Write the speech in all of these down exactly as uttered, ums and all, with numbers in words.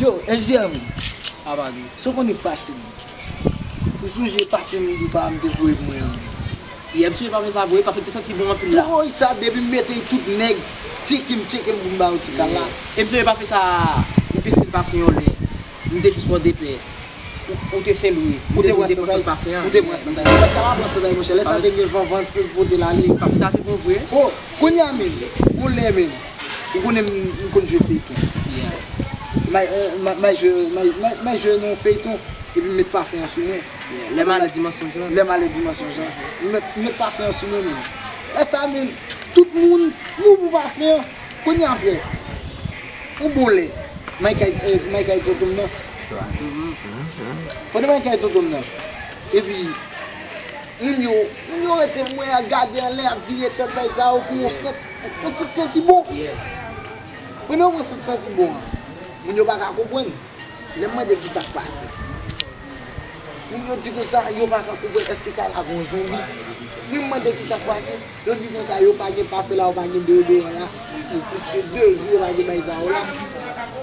Yo, S G M, sa w konnen k pase m? Ou sonje pafen m di w pa m te voye pou mwen an? Yè, m sonje pafen sa vre, pafen te santi bon anpil la. Woy, sa depi m mete l, tout nèg tcheke m, tcheke m pou m ba yo ti kal la. E m sonje pafen sa, m te fin pase yon lè, m te jis pran de pè. Ou, ou te Sen Lwi, ou te, ou te pran sant pafen an. Ou te pran sant la. Ou pa t ka pa pran sant la, monchè. Lè sa te gen van, van pou pote l ale. Pafen sa te bon vre. Oh, kounye a menm, yon lè menm, ou konnen m, m konn jwe feyton. M ay, eh, m ay, m ay jwe, m ay, m ay, m ay jwe nan yon feyton, epi m met pafen an sou mwen. Lè malè dimansyon jan. Lè malè dimansyon jan. M met, m met pafen an sou mwen menm. Lè sa menm, tout moun fou pou pafen an. Kounye a frè, yon bon lè, m ay kay, eh, m ay kay tonton m nan. Pandan m ay kay tonton m nan, epi moun yo, moun yo rete m wè ap gade anlè, ap vire tèt bay sa yo pou yon sant, yon sant santi bon. Pandan yo pran sant santi bon an, moun yo pa ka konprann. Lè m mande ki sa k pase, moun yo di konsa, yo pa ka konprann èske kay la gen yon zonbi. Mwen m mande ki sa k pase, yo di konsa, yo pa gen pafen la, yo pa gen deodoran la. Pou plis ke de jou, yo pa gen bagay sa yo la.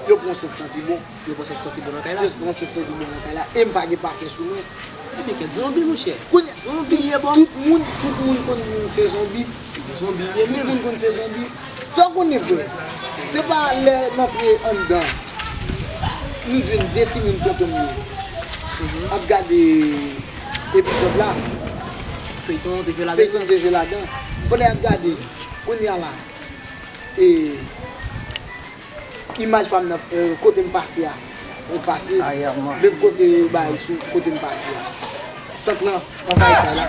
Yo pran sant santi bon. Yo pran sant santi bon nan kay la? Yo pran sant santi bon nan kay la. E m pa gen pafen sou mwen. Ebyen, kèt zonbi, monchè. Kounye, tout, tout moun, tout moun konn se zonbi. Tout moun konn se zonbi. Sa w konnen, frè? Se pa lè n antre anndan, nou jwenn de timoun tonton m yo ap gade epizòd la. Feyton te jwe ladan. Feyton te jwe ladan. Pandan y ap gade, kounye a la, e, imaj pa m nan, eh, kote m pase a. Ou pase. Menm kote bay sou kote m pase a. Sant lan anvayi kay la.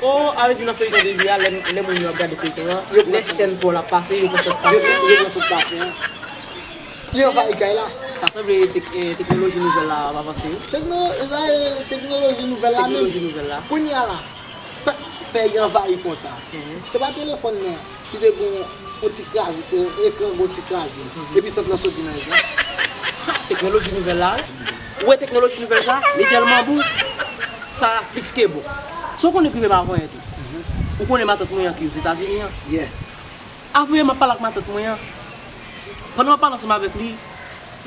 Oh, a vle di nan feyton de jwe a, lè, lè moun yo ap gade feyton an, lè sèn pò l ap pase, yo pran sant pafen an. Yo pran sant pafen an. Li anvayi kay la. Sa sanble tek-, eh, teknoloji nouvèl la ap avanse wi. Tekno-, sa, eh, teknoloji nouvèl la menm. Teknoloji nouvèl la. Kounye a la, sa k fè li anvayi konsa? Se pa telefòn nan ki te gon yon ti kraze, eh, ekran gon ti kraze. Epi sant lan soti nan ekran. Teknoloji nouvèl la, wi. Ou wè teknoloji nouvèl sa, li tèlman bon. Sa plis ke bon. Si w konnen ki rive m avan yè tou. Ou konnen matant mwen an ki Ozetazini an. Avan yè m ap pale ak matant mwen an. Pandan m ap pale ansanm avèk li,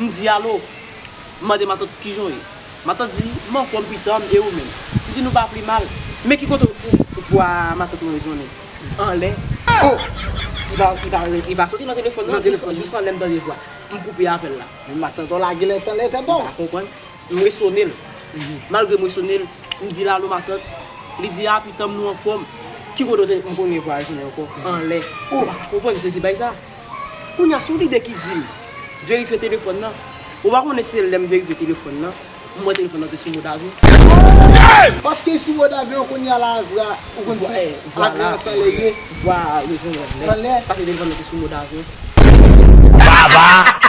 m di alo. M mande matant kijan w ye. Matant di, m anfòm pitanm, e ou menm? M di nou pa pi mal. Men ki kote w, w, vwa matant mwen rezonnen? Anlè. Oh! Li pa, li pa, li pa soti nan telefòn nan, jis, jis anlè m tande vwa. M koupe apèl la. Men matant w la genlè t anlè tèt w. M pa konprann. M resone l. Malgre m resone l, m di l alo matant. Li di a pitanm nou anfòm. Ki kote w te, m konnen vwa rezonnen ankò? Anlè. Ou pa konprann, m sezi bay sa. Kounye a, se yon lide ki di m verifye telefòn nan. Ou pa konnen se lè m verifye telefòn nan, m wè telefòn nan te sou mòd avyon. Paske sou mòd avyon, kounye a la, vwa, ou konn se avyon an se anlè ye. Vwa rezonnen anlè. Paske telefòn nan te sou mòd avyon. Baba!